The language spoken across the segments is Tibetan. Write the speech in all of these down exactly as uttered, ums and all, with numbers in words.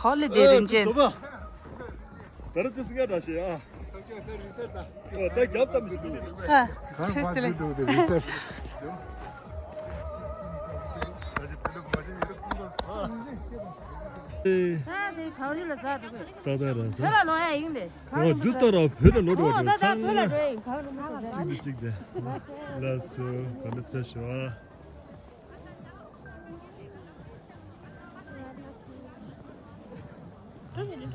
ཧོ་ལི་དེ་རིན་ཆེན། ད་རེས་དེ་སྲིད་ང་འདྲ་ཞེས་ཨ། ད་རྒྱབ་ད་མི་འདུག་ད་རྒྱབ་ད་མི་འདུག་ཨ། ཁ་ཁ་ཇུས་ཏེ་ལེ། ཇུས་ཏེ་ལེ་ཟེར། ཨ་དེ་གངས་རི་ལ་འཛེགས་འགྲོ་གི། ད་ད་ར་ད། བོད་ལ་ལོག་ཡ་ཡིན་པས། ཨོ་འདི་ལྟར་བོད་ལ་ལོག་འགྲོ་བ་འགྲོ་ཚང་མ་གཅིག་ནས་གཅིག་དེ། ལགས་སོ་ག་ལེ་ཕེབས་ཤོག་ཨ། ལོ་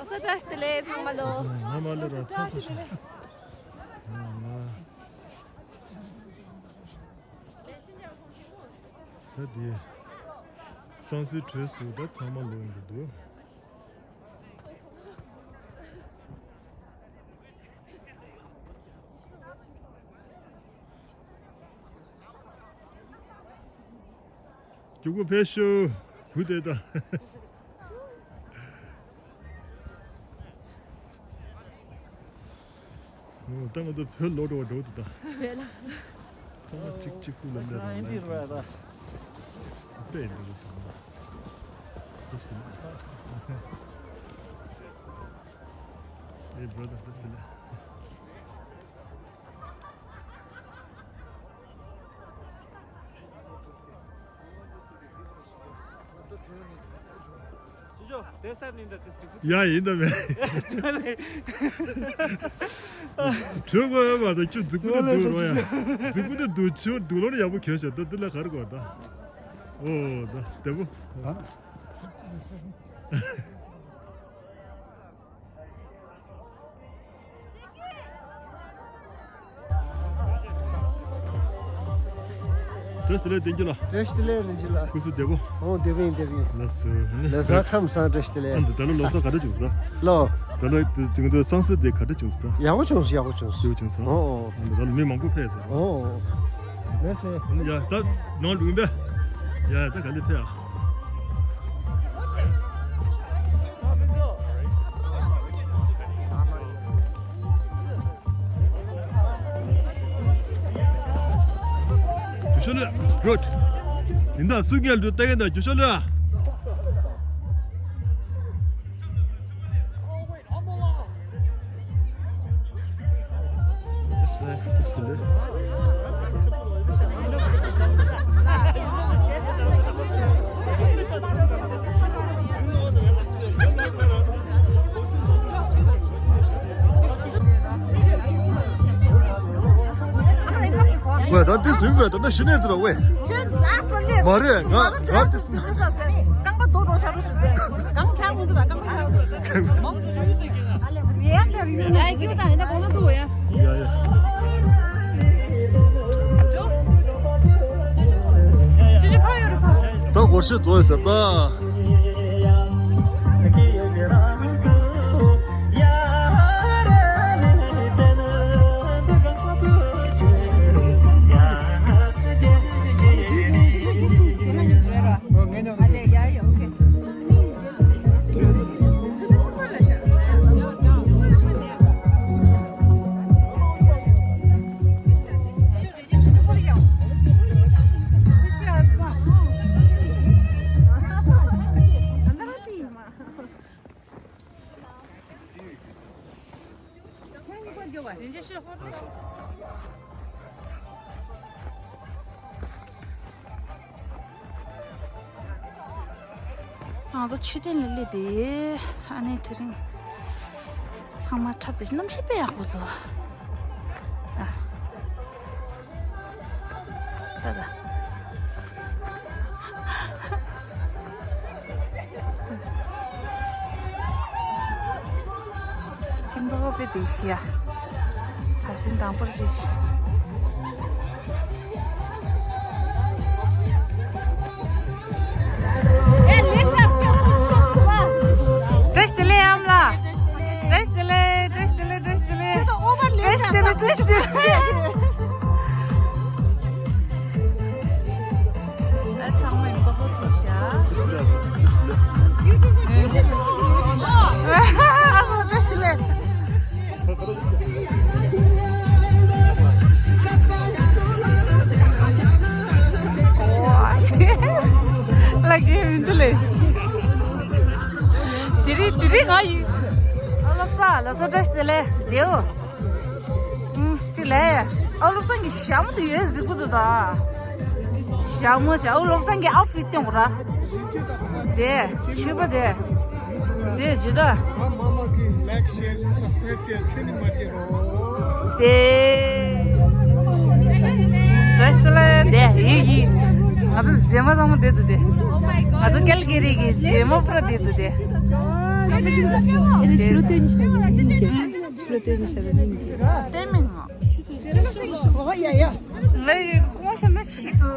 གསར་བཀྲ་ཤིས་བདེ་ལེགས་ཚང་མ་ལོ། ང་མ་ལོ་ར་ཚོགས་སུ་ཤོག་ད་དེ་སང་སོའི་གྲོས་སུ་ད་ཚང་མ་ལོ་ཡིན་གྱི་འདུག་རྒྱུག་པ་ཕེབས་ཤོག་བུ་དེ་ད། ཨོ་ད་ང་ཚོ་བོད་ལོག་འགྲོ་བ་འགྲོ་འདུག་ད། ཚང་མ་གཅིག་གཅིག་པུ་ལ་འདྲ་ར་ལ་ཡིན་པས་འདུག་ད། Hey brother, this is ཡ་ཡིན་ད་མེད། གྲོད་ཁོག་ཡོད་མ་གཏོགས་ཁྱོད་རྫིག་པོ་འདུག་རོ་ཡ། རྫིག་པོ་འདུག་ཁྱོད་རྫིག་ལོར་ཡག་པོ་གྱོན་ཤག་ད་འདི་ལ་ག་རེ་དགོས་ད། ཨོ་ད་བདེ་པོ། བཀྲ་ཤིས་བདེ་ལེགས་བསྟན་རྒྱུ་ལགས། བཀྲ་ཤིས་བདེ་ལེགས་རིན་ཆེན་ལགས། སྐུ་གཟུགས་བདེ་པོ། ཨོ་བདེ་པོ་ཡིན་བདེ་པོ་ཡིན། ལགས་སོ། ལོ་གསར་ཁམས་བཟང་བཀྲ་ཤིས་བདེ་ལེགས། ཨ་འདི་ད་ལོ་ལོ་གསར་ག་འདྲ་བྱུང་སོང་། ལོ། ད་ལོ་འདི་བྱུང་དུས་སང་སོ་དེ་ག་འདྲ་བྱུང་སོང་། ཡག་པོ་བྱུང་སོང་ཡག་པོ་བྱུང་སོང་། ཡག་པོ་བྱུང་སོང་། ཨོ་ཨོ། ཨ་འདི་ད་ལོ་མི་མང་པོ་ཕེབས་སོང་། ཨོ་ཨོ། ལགས་སོ། ཡ་ད་ནང་ལུས་པས། ཡ་ད་ག་ལེ་ཕེབས་ཨ། རྒྱུ་ཤོ་ལོས། Good. ཡིན་ད་སུ་ངལ་འདུག་ལྟ་གིན་ད་རྒྱུ་ཤོ་ལོས་ཨ། ཝེ་ད་འདི་ཟིན་དགོས་ད་ན་ཤི་ནས་འདི་ར་ཝེ། ཁྱོད་ལ་སོ་ལེ། མ་རེད་ང་ང་འདི་ཟིན། རྐང་པ་རྡོ་རོ་ཤ་རུ་ཞུ་ཟེར། གང་ཁྱང་མུ་འདི་ད་རྐང་པ་ཁྱང་རུ་ཞུ་ཟེར། ཡ་ཡ། ད་སྒོར་གཞས་རྫོགས་ཡོད་ཟེར་ད། ང་ཚོ་མཆོད་རྟེན་ལ་སླེབས་ཏེ། ཨ་ནི་དེ་རིང་ཚང་མ་འཁྲབ་པའི་གནམ་གཤིས་དཔེ་ཡག་པོ་འདུག་ཨ། ད་ད། ཅིང་པོ་པོ་དཔེ་བདེ་ཤི་ཡ། ད་བཞིན་དང་པོར་བྱེད་ཤི། བཀྲ་ཤིས་བདེ་ལེགས་ཨ་མ་ལགས། བཀྲ་ཤིས་བདེ་ལེགས། བཀྲ་ཤིས་བདེ་ལེགས། བཀྲ་ཤིས་བདེ་ལེགས། བཀྲ་ཤིས་བདེ་ལེགས། ད་ཚང་མས་མགོ་བོ་ཐུག་ཤག་དེ་རིང་དེ་རིང་ང་ཡིན། ཨ་བློ་བཟང་ལགས་སོ། བཀྲ་ཤིས་བདེ་ལེགས། ལེའོ། ཨུམ། ཅི་ལས། ཨ་བློ་བཟང་གི་ཞྭ་མོ་དེ་ཡོད་གཟིགས་པོ་འདུག་ད། ཞྭ་མོ་ཞྭ། ཨ་བློ་བཟང་གི་ཨའུ་ཕིད་སྟོན་དགོས་ར། དེ་ཕྱུ་པ་དེ། དེ་ཇི་ལྟ། ཨ་མ་མ་གི་ལའིཀ་ཤེར་སབ་སི་ཀ་རེབ་བྱས་ཆོས་ནི་མ་བྱེད་རོགས། དེ། བཀྲ་ཤིས་བདེ་ལེགས། དེ་ཡིན་ཡིན། ང་ཚོ་རྗེས་མ་ཚང་མ་བསྡད་འདུག་དེ། ང་ཚོ་ཀལ་ཀེ་རི་གི་རྗེས་མ་ཕུ་ར་བསྡད་འདུག་དེ། ཕྱི་ལོ་སྟོན་ནི་ཞིག་ལ་ཡིན་གྱི། ཕྱི་ལོ་སྟོན་ནི་ཞིག་ལ་ཡིན་གྱི། སྟོན་མི་ང་། ང་ཡི་ཁོང་ཤ་ན་ཞིག་ཏུ།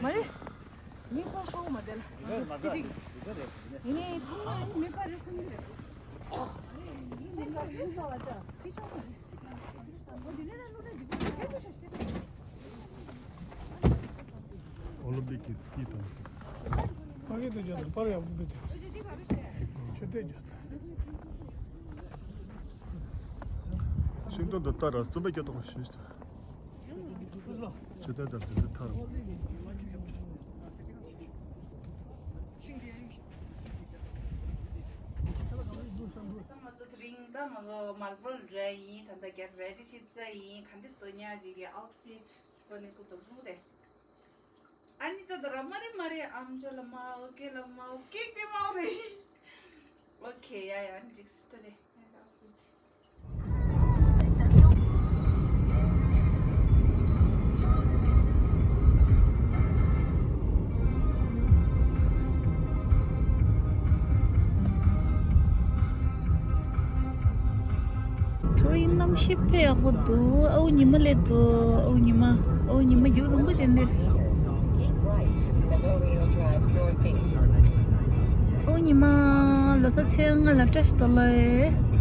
མ་རེད། ངའི་ཁོང་ཁོང་མ་བསྡད་ལ། ང་ཚོ་ཚེ་རིང་། ངའི་ཁོང་ཁོང་མི་པ་རེད་བསམ་གྱི་རེད། ངའི་མི་པ་རེད་བསམ་གྱི་རེད། ཁྱི་ཆུང་མ་རེད། འོ་དེ་ནས་ན་ལོ་ན་འདི་གོ་ཁྱད་དུ་ཆ་ཞིག་དེ། ཨོ་ལིམ་པིག་གི་སི་ཀི་དང་། ཕ་གི་དེ་ཇ་དང་པར་ཡག་པོ་དེ། ཆུ་དེ་ཇ་དང་། ཤིང་སྡོང་འདི་ལྟར་ར་རྩིབ་པ་སྐྱོ་ཏོག་ཞིག་ཆུ་དེ་དང་དེ་དེ་ཐར། ང་ཚོ་དེ་རིང་ད་ང་ཚོ་མལ་བོར་འགྲོ་ཡིན། ད་ལྟ་གེཊ་རེ་ཌི་བྱེད་ས་ཡིན། ག་འདྲ་སྟོན་ཉག་ཅིག་གི་ཨའུ་ཕིད་ཀོ་ནི་ཀུ་དང་ཚོ་དེ། ཨ་ནི་ད་ད་ར་མ་རེ་མ་རེ་ཨམ་ཅོག་ལ་མ་ཨོ་ཀེ་ལ་མ་ཨོ་ཀེ་པེ་མ་ཨོ་རེ། ཨོ་ཁེ་ཡ་ཡ་ཨ་ནི་འགྲིག་སི་ད་རེ། ཐོ་རེ་གནམ་གཤིས་དཔེ་ཡག་པོ་འདུག་ཨའུ་ཉི་མ་སླེབས་འདུག་ཨའུ་ཉི་མ། ཨའུ་ཉི་མ་རྒྱུག་རིང་པོ་ཅན་རེད། ཨའུ་ཉི་མ་ལོ་གསར་ཚེས་ལྔ་ལ་བཀྲ་ཤིས་བདེ་ལེགས།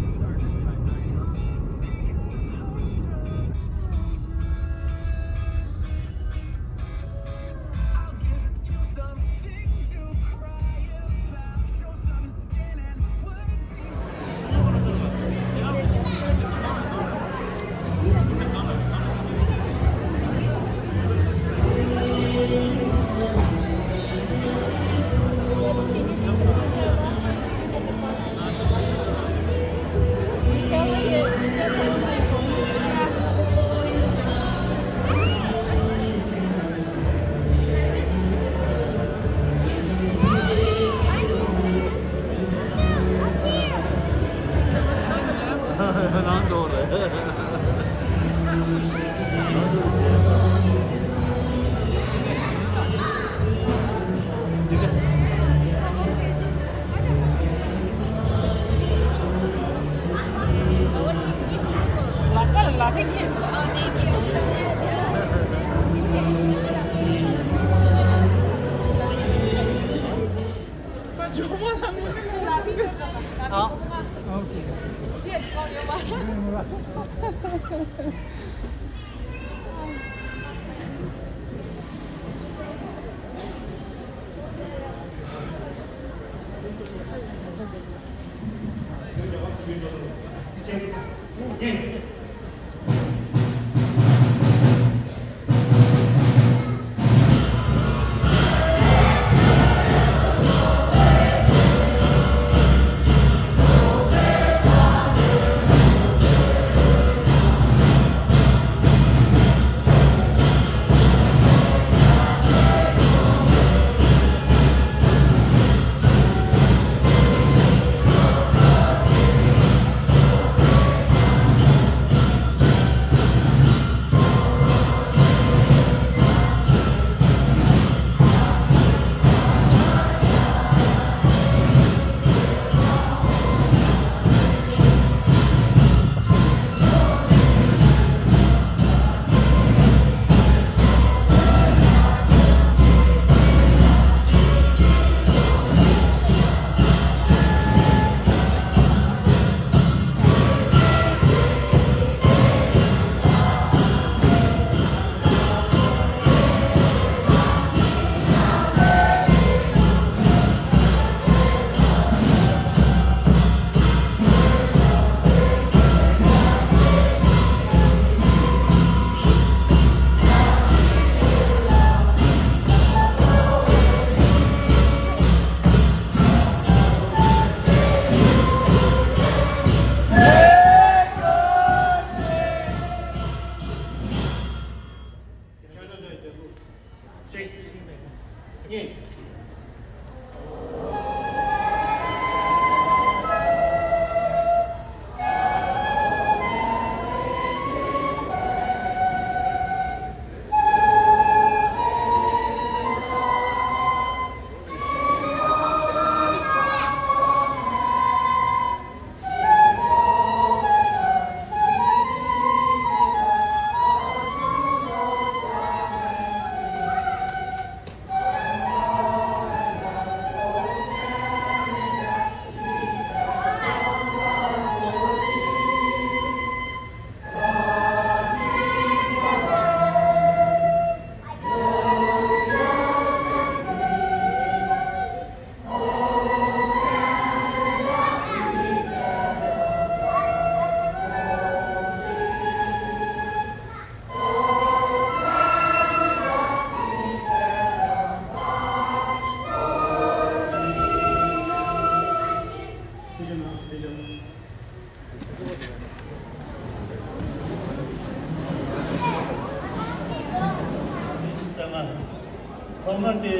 དེ་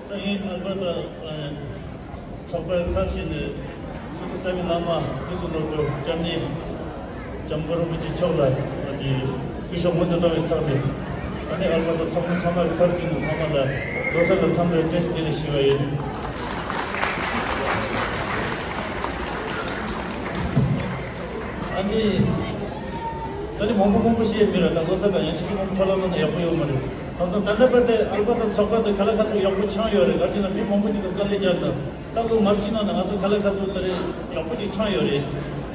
ད་ཡིན་ཨལ་པར་ཏ་ཚོགས་པའི་ཚབ་བྱས་ནས་སོ་སོ་རྩ་བའི་བླ་མ་གཙུག་གི་ནོར་བུ་སྐྱབས་གནས་འཇམ་མགོན་རིན་པོ་ཆེ་མཆོག་ལ་ཨ་ནི་གུས་ཞབས་སྔོན་དུ་བཏང་བའི་ཐོག་ནས། ཨ་ནི་ཨལ་པར་ཏ་ཚོགས་མི་ཚང་མ་གི་ཚབ་བྱས་ནས་ཚང་མ་ལ་ལོ་གསར་ལ་འཚམས་འདྲིའི་བཀྲ་ཤིས་བདེ་ལེགས་ཞུ་བ་ཡིན། ཨ་ནི། ད་ནི་མང་པོ་མང་པོ་བཤད་མི་ར། ད་ལོ་གསར་དང་ཡང་ཆུ་ཚོད་མང་པོ་འཕྲོ་བརླག་གཏོང་ན་ཡག་པོ་ཡོད་མ་རེད། སོང་ཙང་ད་ལྟ་བར་དུ་ཨལ་པར་ཏ་ཚོགས་པ་དང་ཁ་ལག་ཁ་ཚོགས་ཡག་པོ་ཆགས་ཡོད་རེད། ག་ཅི་ལ་མི་མང་པོ་ཅིག་གིས་དཀའ་ལས་བརྒྱབ་འདུག་ད་ལོ་མ་ཕྱིན་ནང་ན་ང་ཚོ་ཁ་ལག་ཁ་ཚོགས་ད་རེས་ཡག་པོ་ཅིག་ཆགས་ཡོད་རེད།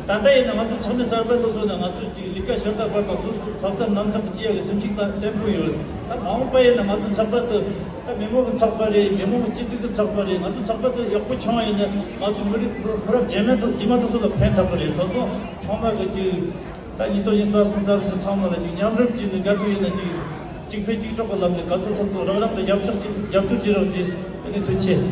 ད་ལྟ་ཡིན་ན་ང་ཚོ་ཚོགས་མི་གསར་པ་དེ་ཚོ་ནས་ང་ཚོ་ཅིག་ལས་ཀ་ཞབས་ཏོག་པར་དང་སོ་སོ་ལྷག་བསམ་རྣམ་དག་ཅིག་ཡག་གི་སེམས་ཤུགས་དང་བརྟན་པོ་ཡོད་རེད། ད་མ་འོངས་པ་ཡིན་ན་ང་ཚོ་ཚོགས་པ་དེ་ད་མི་མང་གི་ཚོགས་པ་རེད། མི་མང་གི་སྐྱིད་སྡུག་གི་ཚོགས་པ་རེད། ང་ཚོ་ཚོགས་པ་དེ་ཡག་པོ་ཆགས་ཡིན་ན་ང་ཚོ་མི་རིགས་བུ་བུ་རབས་རྗེས་མ་དང་རྗེས་མ་དེ་ཚོ་ལ་ཕན་ཐོགས་པ་རེད། སོ་སོ་ཚང་མ་གི་ཅིག་ད་ཉིས་སྟོང་ཉི་ཤུ་རྩ་གསུམ་རྩ་བཞི་ཚང་མ་ལ་ཅིག་མཉམ་རུབ་བྱས་ནས་དགའ་སྡུག་ཡིན་ན་ཅིག་གཅིག་ཕན་གཅིག་གྲོགས་ཀྱི་ལམ་ནས་དགའ་ཚོར་ཐོབ་ཐུབ། རོགས་རམ་དང་རྒྱབ་སྐྱོར་བྱེད་རྒྱབ་སྐྱོར་བྱེད་རོགས་ཞེས། ཨ་ནི་ཐུགས་རྗེ་ཆེ།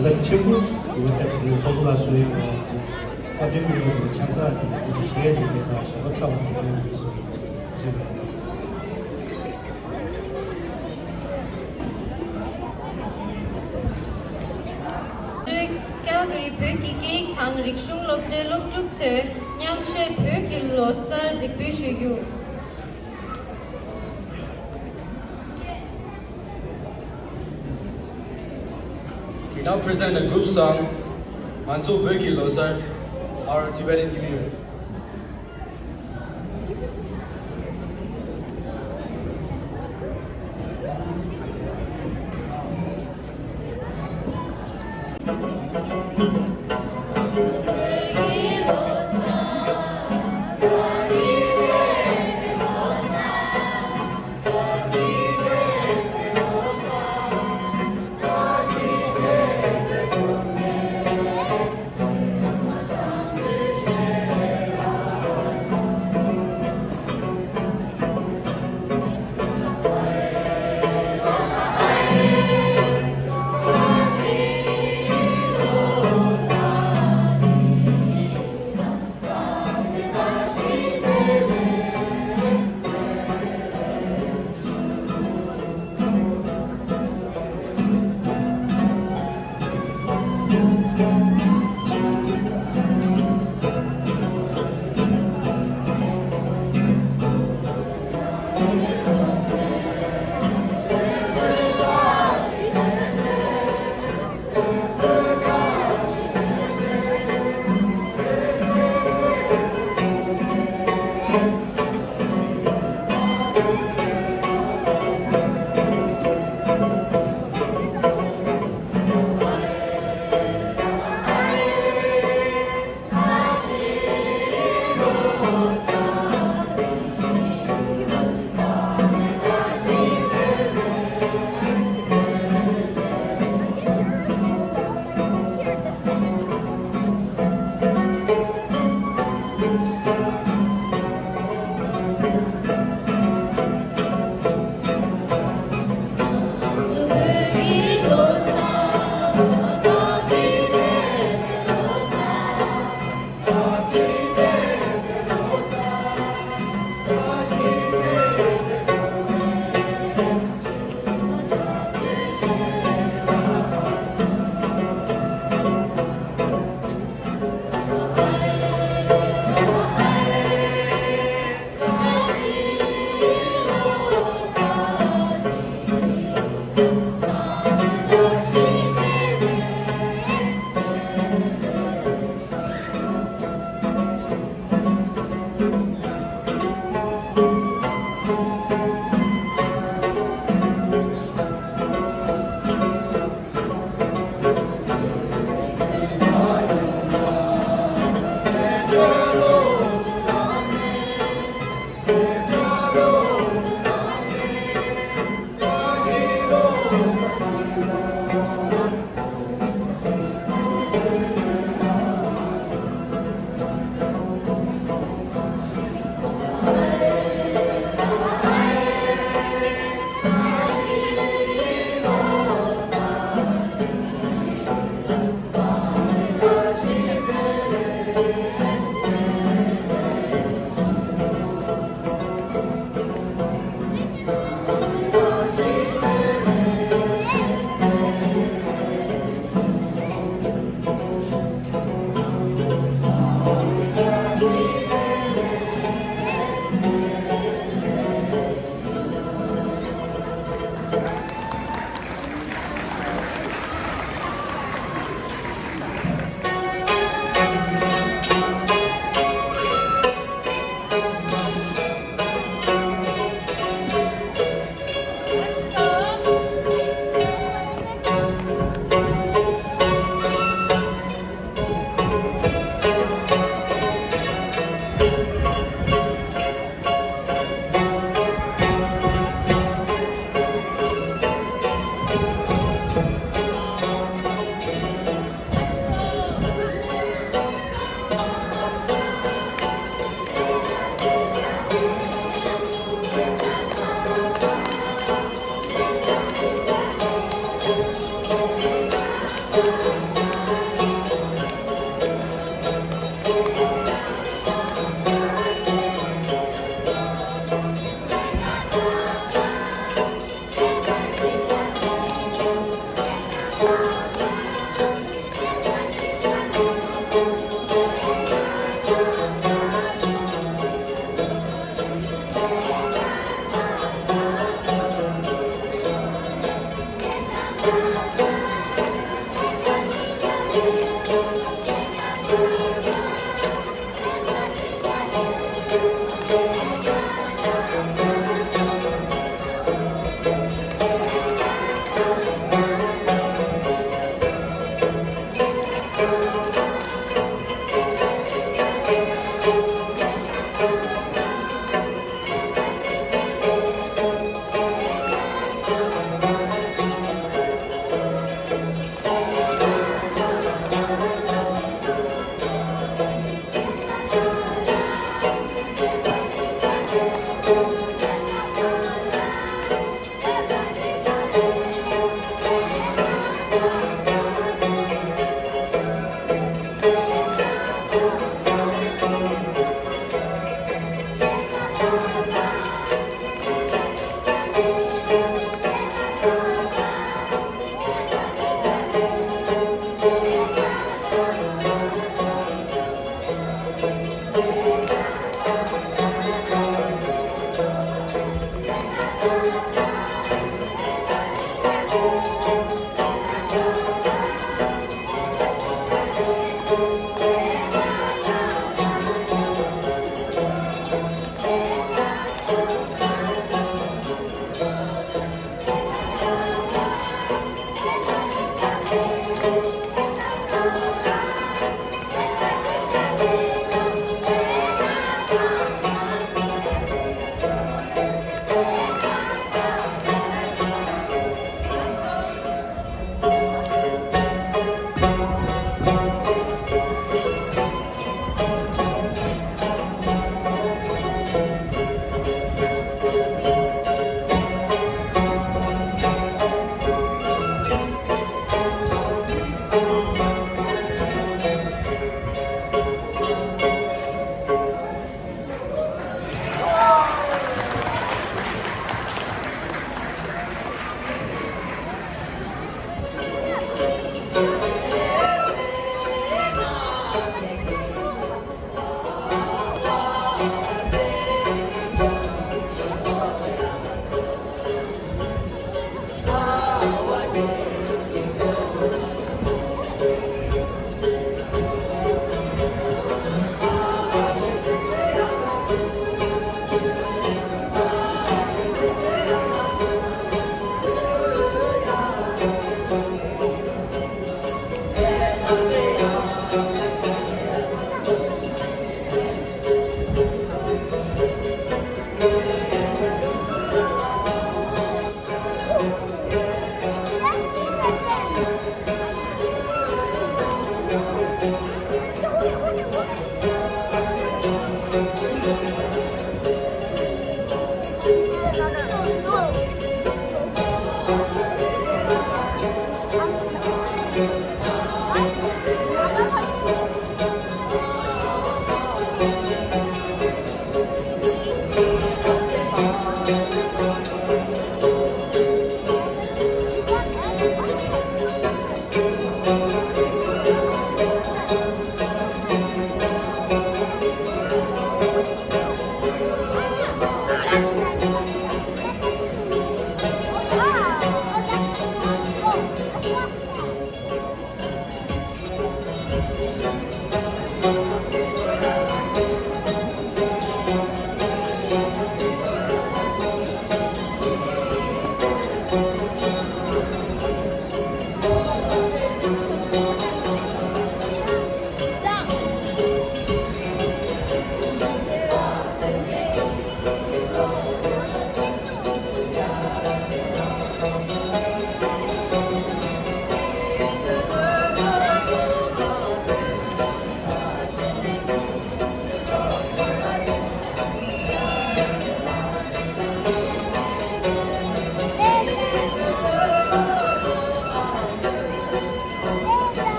ལེགས་ཆེན་པོ་ཡོད་པའི་ཚོགས་གཙོ་ལགས་སུ་ཡོད་པ། ཨ་ཏི་ཀུ་ལོ་ཆང་ད་དེ་གཞས་དེ་ག་ཞབས་པ་ཚ་བ་ཞིག་ཡོད་པའི་སོ། ཀལ་ག་རི་བོད་ཀྱི་སྐད་ཡིག་དང་རིག་གཞུང་སློབ་གྲྭའི་སློབ་ཕྲུག་ཚོས་མཉམ་གཞས་བོད་ཀྱི་ལོ་གསར་གཟིགས་འབུལ་ཞུ་རྒྱུ། We now present a group song, ང་ཚོ་བོད་ཀྱི་ལོ་གསར། Our Tibetan New Year.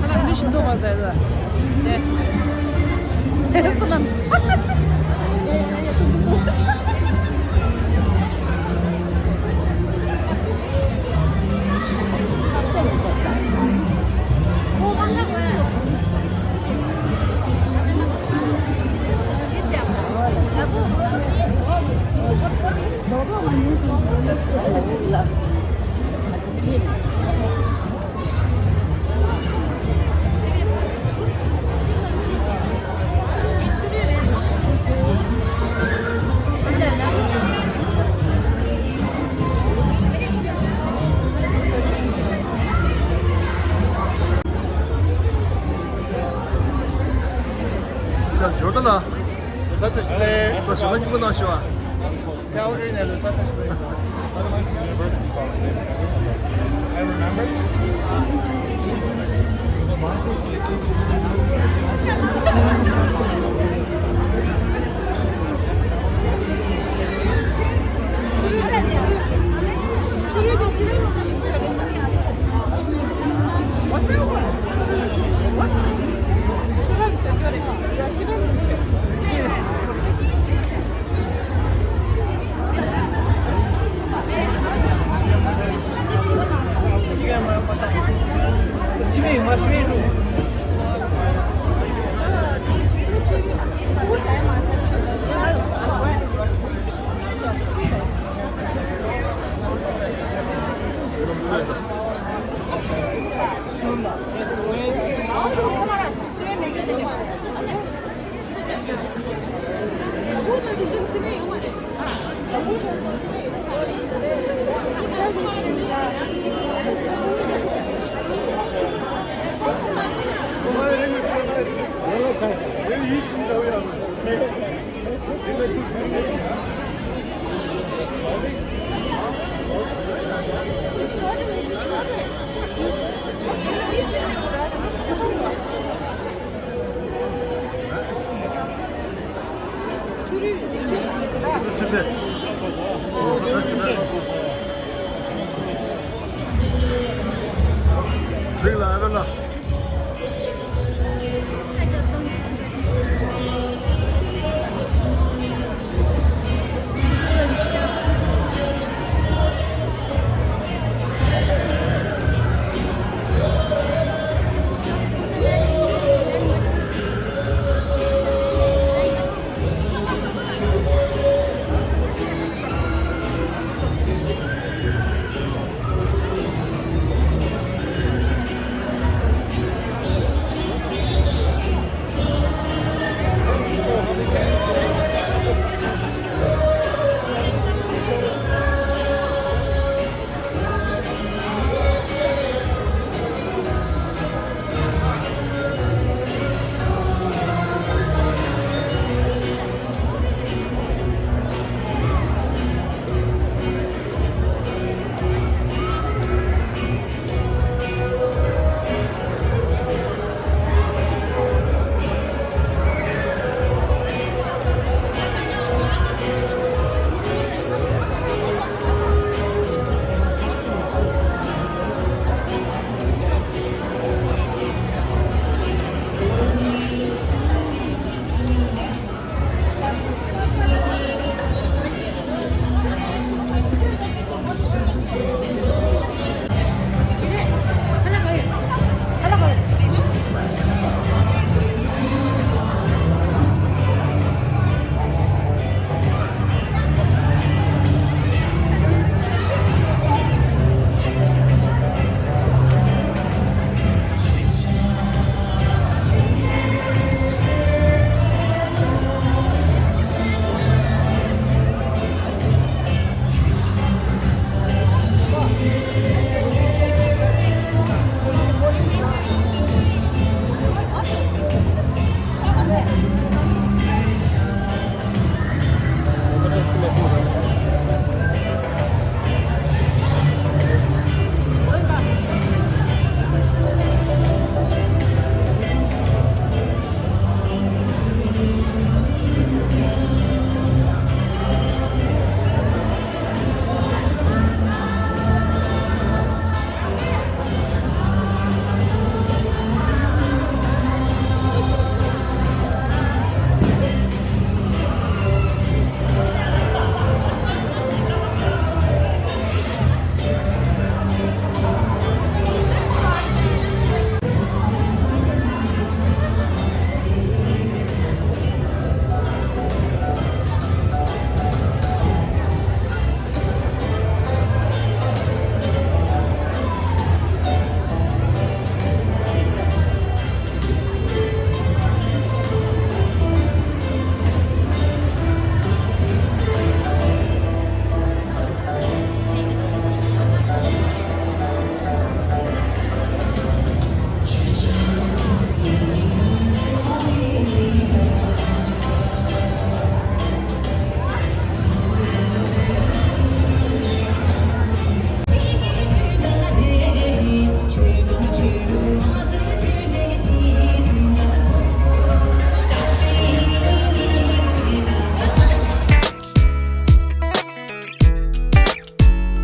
ཁ་ལག་མི་ཞིམ་མདོག་མ་ཟ་ཟ། ཡ། འབྱོར་ད་ལ། ལོ་གསར་བཀྲ་ཤིས་བདེ་ལེགས། ད་ཞོགས་པ་སྙིང་པོ་གནང་ཞུ་བ། Calgary ནས་ལོ་གསར་བཀྲ་ཤིས་བདེ་ལེགས། University College. I remember. རིག་ལ་ཨ་བེ་ལ།